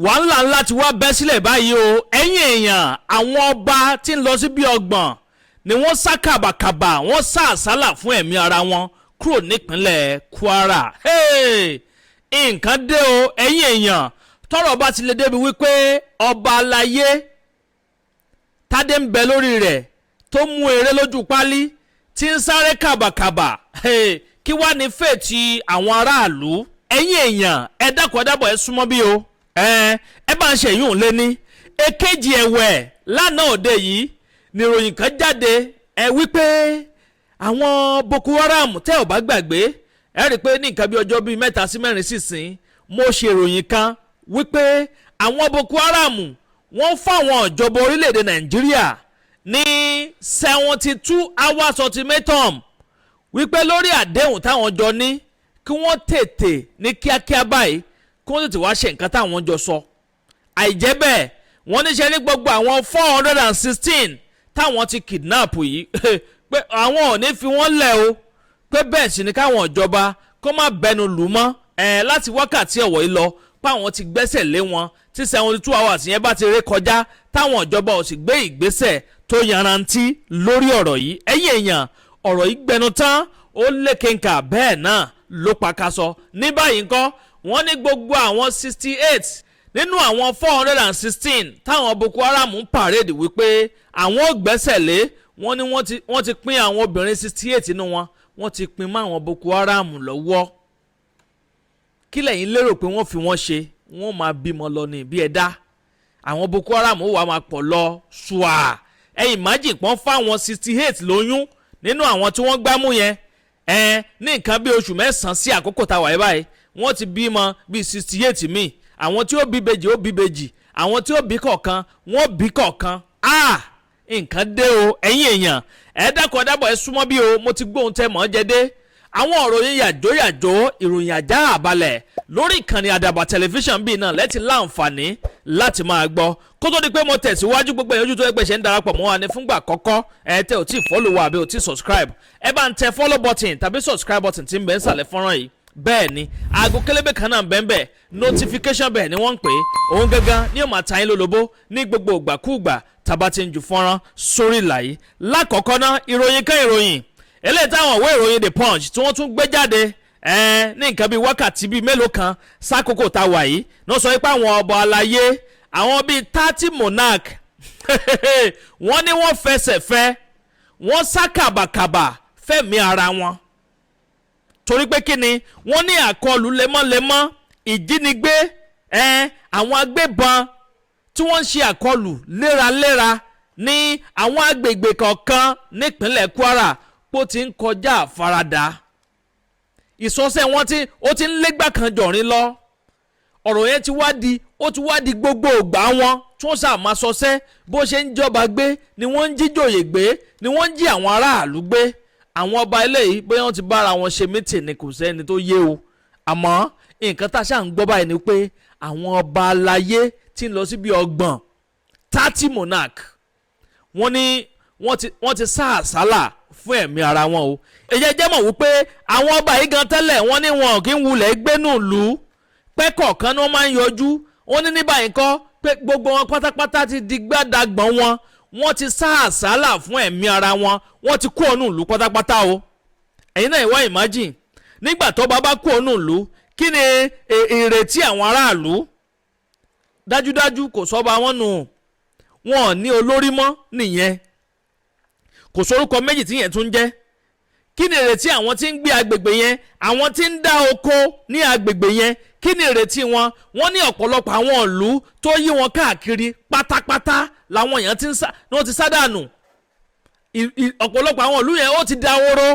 Wàhálà ńlá ti wá bẹ́ sílẹ̀ báyìí o. Ẹ̀yin èèyàn, àwọn ọba tí ń lọ sí bíi 30 ni wọ́n sá kàbàkàbà, wọ́n sá àsálà fún ẹ̀mí ara wọn kúrò nípínlẹ̀ Kwara. Hey! Nǹkan dé o. Ẹ̀yin èèyàn, tọ́rọ̀ bá ti lè débi wípé ọba aláyé tádé ń bẹ lórí rẹ̀ tó mú eré lójú pálí tí ń sáré kàbàkàbà, hey, kí wàá ní fèètì àwọn aráàlú? Ẹ̀yin èèyàn, ẹ dákun, ẹ dábọ̀, ẹ súnmọ́ bí o. Ẹ bá ń ṣe yún lé ní èkejì. Ẹ̀wẹ̀, lánàá òde yìí nìròyìn kan jáde ẹ wípé àwọn Boko Haram, tẹ́ ò bá gbàgbé, ẹ rí i pé ní nǹkan bí ọjọ́ bíi 3 sí 4 sísìn, mo ṣe ìròyìn kan wípé àwọn Boko Haram, wọ́n fáwọn ìjọba orílẹ̀-èdè Nàìjíríà ní 72 hours ultimatum wípé lórí àdéhùn táwọn jọ ní, kí wọ́n tètè ní kíákíá báyìí, kí wọ́n tètè wá ṣe nǹkan táwọn jọ sọ. Àìjẹ́ bẹ́ẹ̀, wọ́n ní ṣe ní gbogbo àwọn 416 táwọn ti kidnap yìí, pé àwọn ò ní fi wọ́n lẹ̀ o, pé bẹ́ẹ̀ sì ni káwọn ìjọba kó má bẹnu lù mọ́ ẹ̀ láti wákàtí ọ̀wọ̀ yìí lọ, pé àwọn ti gbẹ́sẹ̀ lé wọn. Tí 72 hours yẹn bá ti ré kọjá, táwọn ìjọba ò sì gbé ìgbésẹ̀ tó yanrantí lórí ọ̀rọ̀ yìí, ẹ̀yin èèyàn, ọ̀rọ̀ yìí gbẹnu tán, ó lékenkà, bẹ́ẹ̀ náà ló pakasọ. Ní báyìí ńkọ́, wọ́n ní gbogbo àwọn 68 nínú àwọn 416 táwọn Boko Haram ń parade wípé àwọn ò gbẹ́sẹ̀ lé, wọ́n ní wọ́n ti pín àwọn obìnrin 68 nínú wọn, wọ́n ti pín mọ́ àwọn Boko Haram lọ́wọ́. Kí lẹ̀yin lérò pé wọ́n fi wọ́n ṣe? Wọ́n máa bímọ lọ ní bí ẹ̀dá. Àwọn Boko Haram ó wà máa pọ̀ lọ ṣùà. Ẹ̀yin imagine pọ́n fáwọn 68 lóyún nínú àwọn tí wọ́n gbámú yẹn. Ẹ ní nǹkan bí oṣù 9 sí àkókò tá a wà yìí báyìí, wọ́n ti bímọ bíi 68 míì. Àwọn tí ó bí bejì, ó bí bejì. Àwọn tí ó bí kọ̀ọ̀kan, wọ́n bí kọ̀ọ̀kan. Ah, nǹkan dé o. Ẹ̀yin èèyàn, ẹ dákun, ẹ dábọ̀, ẹ súnmọ́ bí o. Mo ti gbóhùn tẹ mọ́ jẹ dé. Àwọn ọ̀rọ̀ yín yàjóyàjó, ìròyìn àjá àbalẹ̀ lórí ìkànnì Àdàbà Tẹlifíṣàn bíi náà lẹ́tì láǹfààní láti máa gbọ́. Kó tó di pé mo tẹ̀síwájú, gbogbo ẹ̀yọ́jú tó ẹgbẹ́ ṣe ń darapọ̀ mọ́ wa ní fúngbà àkọ́kọ́, ẹ tẹ́ ò tí ì follow wa àbí ò tí ì subscribe, ẹ bá ń tẹ follow button tàbí subscribe button tí ń bẹ ń sàlẹ̀ fọ́nrán yìí. Bẹ́ẹ̀ ni aago kélébé kan náà bẹ́ẹ̀ bẹ́ẹ̀, notification bẹ́ẹ̀ ni wọ́n ń pè é. Òun gangan ní ó máa ta yín lólobó ní gbogbo ìgbàkúùgbà tàbá ti ń ju fọ́nrán sórí ìlà yìí. Lákọ̀ọ́kọ́ náà, ìròyìn kan, ìròyìn eléyìí táwọn ìwé ìròyìn The Punch tí wọ́n tún gbé jáde ní nǹkan bíi wákàtí bíi mélòó kan sákòókò tá a wà yìí ní, wọ́n sọ pé àwọn ọba aláyé, àwọn bíi 30 monarch, wọ́n ní wọ́n fẹsẹ̀ fẹ́, wọ́n sá kàbàkàbà fẹ́mi ara wọn. Torí pé kí ni? Wọ́n ní àkọlù lemọ́lemọ́, ìjínigbé, àwọn agbébọn tí wọ́n ń ṣe àkọlù léraléra ní àwọn agbègbè kọ̀ọ̀kan nípínlẹ̀ Kwara, pó ti ń kọjá àfaradà. Ìsọsẹ́ wọn tí ó ti ń légbà kan jọ̀rin lọ, ọ̀rọ̀ yẹn ti wá di, ó ti wá di gbogbo ògbà wọn tí wọ́n sá máa sọsẹ́. Bó ṣe ń jọba gbé ni wọ́n ń jíjòyè gbé, ni wọ́n ń jí àwọn aráàlú gbé. Àwọn ọba eléyìí, bóyá wọ́n ti bára wọn ṣe meeting ni, kò sẹ́ni tó yé o. Àmọ́ nǹkan tá a ṣáà ń gbọ́ báyìí ni pé àwọn ọba aláyé tí ń lọ sí bíi 30, 30 monarch, wọ́n ní wọ́n ti sá àsálà fún ẹ̀mí ara wọn o. Èyí jẹ́ mọ̀ wípé àwọn ọba yìí gan tẹ́lẹ̀, wọ́n ní wọn kì í wulẹ̀ gbénú ìlú, pẹ́ kọ̀ọ̀kan ni wọ́n máa ń yọjú. Wọ́n ní ní báyìí kọ́ pé gbogbo wọn pátápátá ti di gbádàgbọ̀n wọn, wọ́n ti sá àsálà fún ẹ̀mí ara wọn, wọ́n ti kú ọ̀nù ìlú pátápátá o. Ẹ̀yin náà, ìwá imagine nígbà tó bá bá kú ọ̀nù ìlú, kí ni ìrètí àwọn aráàlú? Dájúdájú, kò sọ́ba wọn nù, wọn ò ní olórí mọ́ nìyẹn. Kò sórúkọ méjì tí yẹn tún jẹ́. Kí ni ìrètí àwọn tí ń gbé agbègbè yẹn, àwọn tí ń dá oko ní agbègbè yẹn? Kí ni ìrètí wọn? Wọ́n ní ọ̀pọ̀lọpọ̀ àwọn ìlú tó yí wọn káàkiri pátápátá làwọn èèyàn ti ń sá, ní wọ́n ti sá dànù. Ọ̀pọ̀lọpọ̀ àwọn ìlú yẹn, ó ti dahoro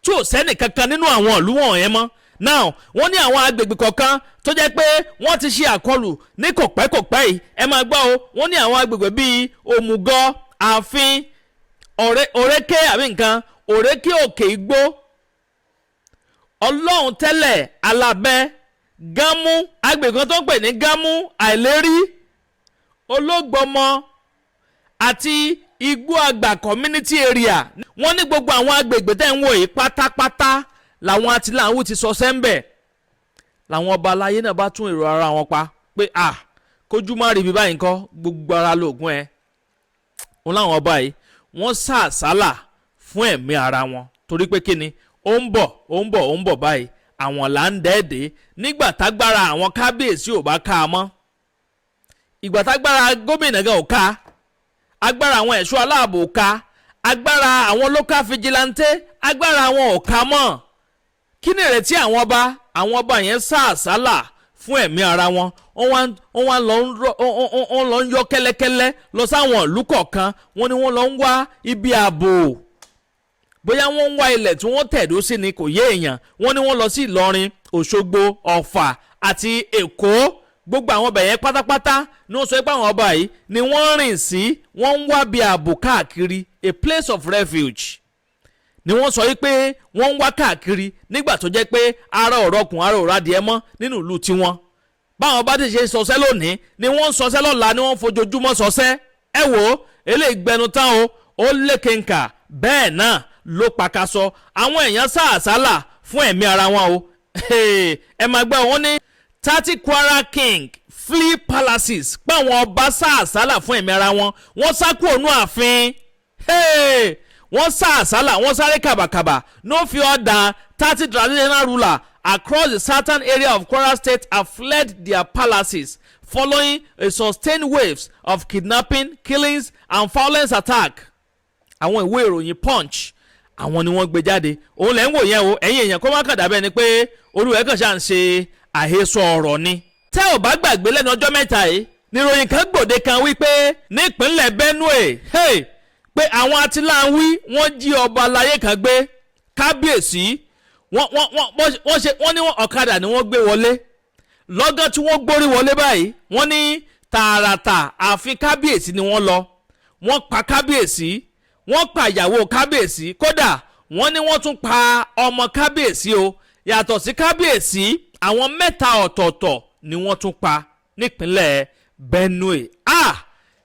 tí ò sẹ́nì kankan nínú àwọn ìlú wọ̀nyẹn mọ́. Now, wọ́n ní àwọn agbègbè kọ̀ọ̀kan tó jẹ́ pé wọ́n ti ṣe àkọlù ní kòpẹ́kòpẹ́ yìí, ẹ máa gbọ́ o. Wọ́n ní àwọn agbègbè bíi Òmùgọ̀, Ààfin, Òrékè àbí nǹkan, Òrékè, Òkè Igbó, Ọlọ́run tẹ́lẹ̀, Alábẹ́, Gámú, agbègbè kan tó ń pè ní Gámú, Àìlérí, Ológbọmọ àti Igbó Àgbà community area. Wọ́n ní gbogbo àwọn agbègbè tẹ́ ń wò yìí pátápátá làwọn àtìláwù ti sọ sẹ́ńbẹ̀. Làwọn ọba aláyé náà bá tún èrò ara wọn pa pé ah, Kójú má rí ibi báyìí ńkọ́, gbogbo ara lóògùn ẹ̀. Wọn láwọn ọba yìí, wọ́n sá àsálà fún ẹ̀mí ara wọn, torí pé kíni, ó ń bọ̀, ó ń bọ̀, ó ń bọ̀ báyìí. Àwọn là ń dẹ́ẹ̀dẹ́ nígbà tágbára àwọn kábíyèsí ò bá ká a mọ́, ìgbà tágbára gómìnà gan ò ká, agbára àwọn ẹ̀ṣọ́ aláàbò ò ká, agbára àwọn local vigilante, agbára àwọn ò ká mọ́, kí ni ìrètí àwọn ọba? Àwọn ọba yẹn sá àsálà fún ẹ̀mí ara wọn. Wọ́n wá lọ ń rọ, wọ́n lọ ń yọ kẹ́lẹ́kẹ́lẹ́ lọ sáwọn ìlú kọ̀ọ̀kan. Wọ́n ní wọ́n lọ ń wá ibi ààbò, bóyá wọ́n ń wá ilẹ̀ tí wọ́n tẹ̀dó sí ni, kò yé èèyàn. Wọ́n ní wọ́n lọ sí Ìlọrin, Òṣogbo, Ọ̀fà àti Èkó. Gbogbo àwọn ọbẹ̀ yẹn pátápátá ni wọ́n sọ pé àwọn ọba yìí ni wọ́n rìn sí. Wọ́n ń wá bí ààbò káàkiri, a place of refuge ni wọ́n sọ wípé wọ́n ń wá káàkiri, nígbà tó jẹ́ pé ara ọ̀rọ̀ ọkùn, ara ọ̀rọ̀ adìẹ mọ́ nínú ìlú tiwọn. Báwọn bá ti ṣe sọsẹ́ lónìí ni wọ́n ń sọsẹ́ lọ́la, ni wọ́n ń fojoojúmọ́ sọsẹ́. Ẹ wò ó, eléyìí gbẹnu tán o, ó lékenkà, bẹ́ẹ̀ náà ló pakasọ. Àwọn èèyàn sá àsálà fún ẹ̀mí ara wọn o. Ẹ máa gbọ́, wọn ní 30 Kwara king flee palaces, pé àwọn ọba sá àsálà fún ẹ̀mí ara wọn. Wọ́n sá kúrò ní ààfin, wọ́n sá àsálà, wọ́n sáré kàbàkàbà. No fewer than 30 traditional ruler across the southern area of Kwara State have fled their palaces following a sustained waves of kidnapping, killings and violence attack. Àwọn ìwé ìròyìn Punch, àwọn ni wọ́n gbé jáde. Òun lẹ́ ń wò yẹn o. Ẹ̀yin èèyàn, kó má kàn dàbẹ́ ni pé olúwẹ̀ kàn ṣáà ń ṣe àhesọ ọ̀rọ̀ ni. Tẹ́ ò bá gbàgbé, lẹ́nu ọjọ́ mẹ́ta yìí níròyìn kan gbòde kan wípé nípínlẹ̀ Benue, hey, pé àwọn atiláwí, wọ́n jí ọba aláyé kan gbé, kábíyèsí. Wọ́n ṣe, wọ́n ní ọ̀kadà ni wọ́n gbé wọlé. Lọ́gán tí wọ́n gbórí wọlé báyìí, wọ́n ní tààràtà ààfin kábíyèsí ni wọ́n lọ. Wọ́n pa kábíyèsí, wọ́n pa ìyàwó kábíyèsí, kódà wọ́n ní wọ́n tún pa ọmọ kábíyèsí o. Yàtọ̀ sí kábíyèsí, àwọn mẹ́ta ọ̀tọ̀ọ̀tọ̀ ni wọ́n tún pa nípínlẹ̀ Benue. Ah,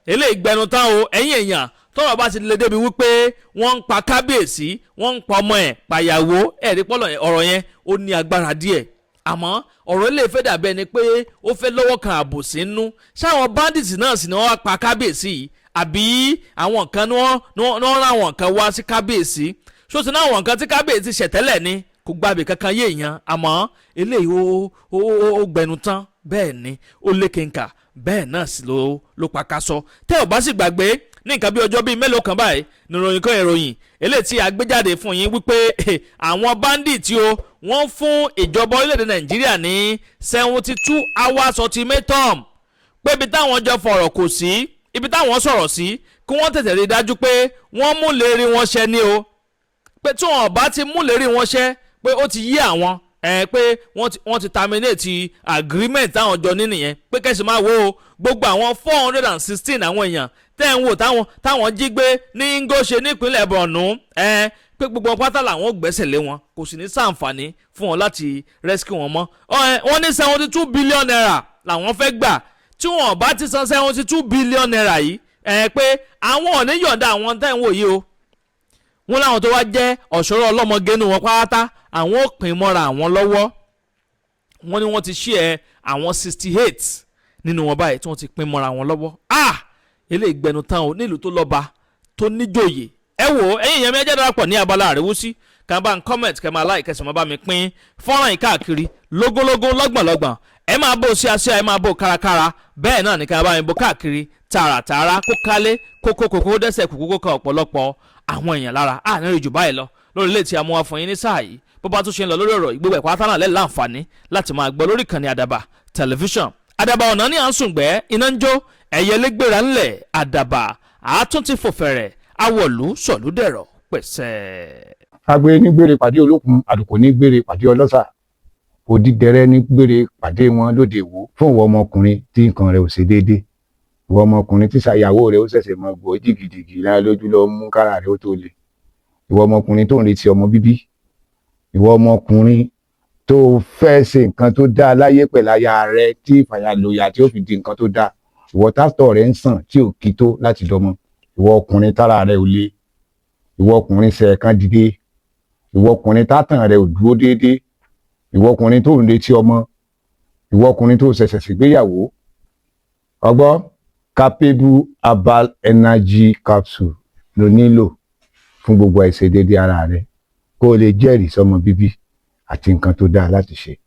eléyìí gbẹnu tán o. Ẹ̀yin èèyàn, tọ́rọ̀ bá ti lè débi wípé wọ́n ń pa kábíyèsí, wọ́n ń pa ọmọ ẹ̀, pàyàwó ẹ̀rí pọ́lọ̀, ọ̀rọ̀ yẹn ó ní agbára díẹ̀. Àmọ́ ọ̀rọ̀ ilé ìfẹ́ dàbẹ́ ni pé ó fẹ́ lọ́wọ́ kan àbòsí nínú. Ṣáwọn bandits náà sì ni wọ́n wá pa kábíyèsí yìí, àbí àwọn kan ni wọ́n rán àwọn kan wá sí kábíyèsí? Ṣó ti ní àwọn nǹkan tí kábíyèsí ṣẹ̀tẹ́lẹ̀ ni? Kò gbàbí kankan yé èèyàn. Àmọ́ eléyìí ó gbẹnu tán, bẹ́ẹ̀ ni ó lékenkà, bẹ́ẹ̀ náà sì ló pakasọ. Tẹ́ ò bá sì gbàgbé, ní nǹkan bí ọjọ́ bíi mélòó kan báyìí níròyìn kan, ìròyìn eléyìí tí a gbé jáde fún yín wípé àwọn bandit o, wọ́n fún ìjọba orílẹ̀-èdè Nàìjíríà ní 72 hours ultimatum, pé ibi táwọn jọ fọ̀rọ̀ kò sí, ibi táwọn sọ̀rọ̀ sí, kí wọ́n tètè rí i dájú pé wọ́n mú lérí wọn ṣẹ ní o, pé tí wọn bá ti mú lérí wọn ṣẹ, pé ó ti yí àwọn ẹ pé wọ́n ti terminate agreement táwọn jọ ní nìyẹn. Pé kẹ́sì máa wo gbogbo àwọn 416 àwọn èèyàn tẹ́ ń wò táwọn jí gbé ní Ngoshe nípínlẹ̀ Borno ẹ, pé gbogbo pátá làwọn gbẹ́sẹ̀ lé wọn, kò sì ní sàǹfààní fún wọn láti rescue wọn mọ́. Wọ́n ní ₦72 billion làwọn fẹ́ gbà. Tí wọn bá ti san ₦72 billion yìí ẹ, pé àwọn ò ní yọ̀ǹda àwọn tẹ́ ń wò yìí o. Wọ́n láwọn tó wá jẹ́ ọ̀ṣọ́rọ̀ ọlọ́mọge nù wọn pátá, àwọn ò pín mọ́ra àwọn lọ́wọ́. Wọ́n ní wọ́n ti ṣí ẹ àwọn 68 nínú wọn báyìí tí wọ́n ti pín mọ́ra wọn lọ́wọ́. Ah, eléyìí gbẹnu tán o, nílùú tó lọ́ba, tó níjòyè. Ẹ wò ó, ẹ̀yin èèyàn mi, ẹ jẹ́ darapọ̀ ní abala àríwísí, kàn bá ń comment, kẹ́ máa like, kẹ́ sì máa bá mi pín fọ́nrán yìí káàkiri lógúnlógún, lọ́gbọ̀nlọ́gbọ̀n. Ẹ máa bó sí aṣọ, ẹ máa bó kárakára, bẹ́ẹ̀ náà ní ká bá mi bó káàkiri tààràtààrà, kó kálé kókó kókó dẹ́sẹ̀ kókó kó kan ọ̀pọ̀lọpọ̀ àwọn èèyàn lára. À ní rí jù báyìí lọ lórí ilé tí a mú wá fún yín ní sáà yìí. Bó bá tún ṣe ń lọ lórí ọ̀rọ̀ ìgbéwẹ̀ pátá náà lẹ́ láǹfààní láti máa gbọ́ lórí ìkànnì Àdàbà Tẹlifíṣàn. Àdàbà ọ̀nà ní à ń sùn gbẹ́ iná ń jó, ẹ̀yẹ lẹ́gbẹ̀rẹ̀ ńlẹ̀, Àdàbà àátún ti fò fẹ̀rẹ̀, awọ̀lú sọ̀lúdẹ̀rọ̀ pẹ̀sẹ̀. Agbe ní gbére pàdé olókun, àlùkò ní gbére pàdé ọlọ́sà, òdìdẹrẹ́ ní gbére pàdé wọn lóde Ìwó. Fún ìwọ ọmọkùnrin tí nǹkan rẹ̀ ò ṣe déédé, ìwọ ọmọkùnrin tí ṣàyàwó rẹ̀ ó ṣẹ̀ṣẹ̀ mọ gbọ́ jìgìjìgì lára lójú lọ mú kára rẹ̀ ó tó le, ìwọ ọmọkùnrin tó ń retí ọmọ bíbí, ìwọ ọmọkùnrin tó fẹ́ ṣe nǹkan tó dáa láyé pẹ̀lú aya rẹ tí ìfàyàlòyà tí ó fi di nǹkan tó dáa, ìwọ tásítọ̀ rẹ̀ ń sàn tí ò kí tó láti dọmọ, ìwọ ọkùnrin tára rẹ̀ ò le, ìwọ ọkùnrin ṣẹ̀ẹ̀kan dìde, ìwọ ọkùnrin tátàn rẹ̀ ò dúró déédéé, ìwọ ọkùnrin tó ń retí ọmọ, ìwọ ọkùnrin tó ṣẹ̀ṣẹ̀ ṣègbéyàwó. Ọgbọ́n Capable Herbal Energy Capsule ló nílò fún gbogbo àìṣedéédé ara rẹ, kó o lè jẹ́rìí sọ́mọ bíbí àti nǹkan tó dáa láti ṣe.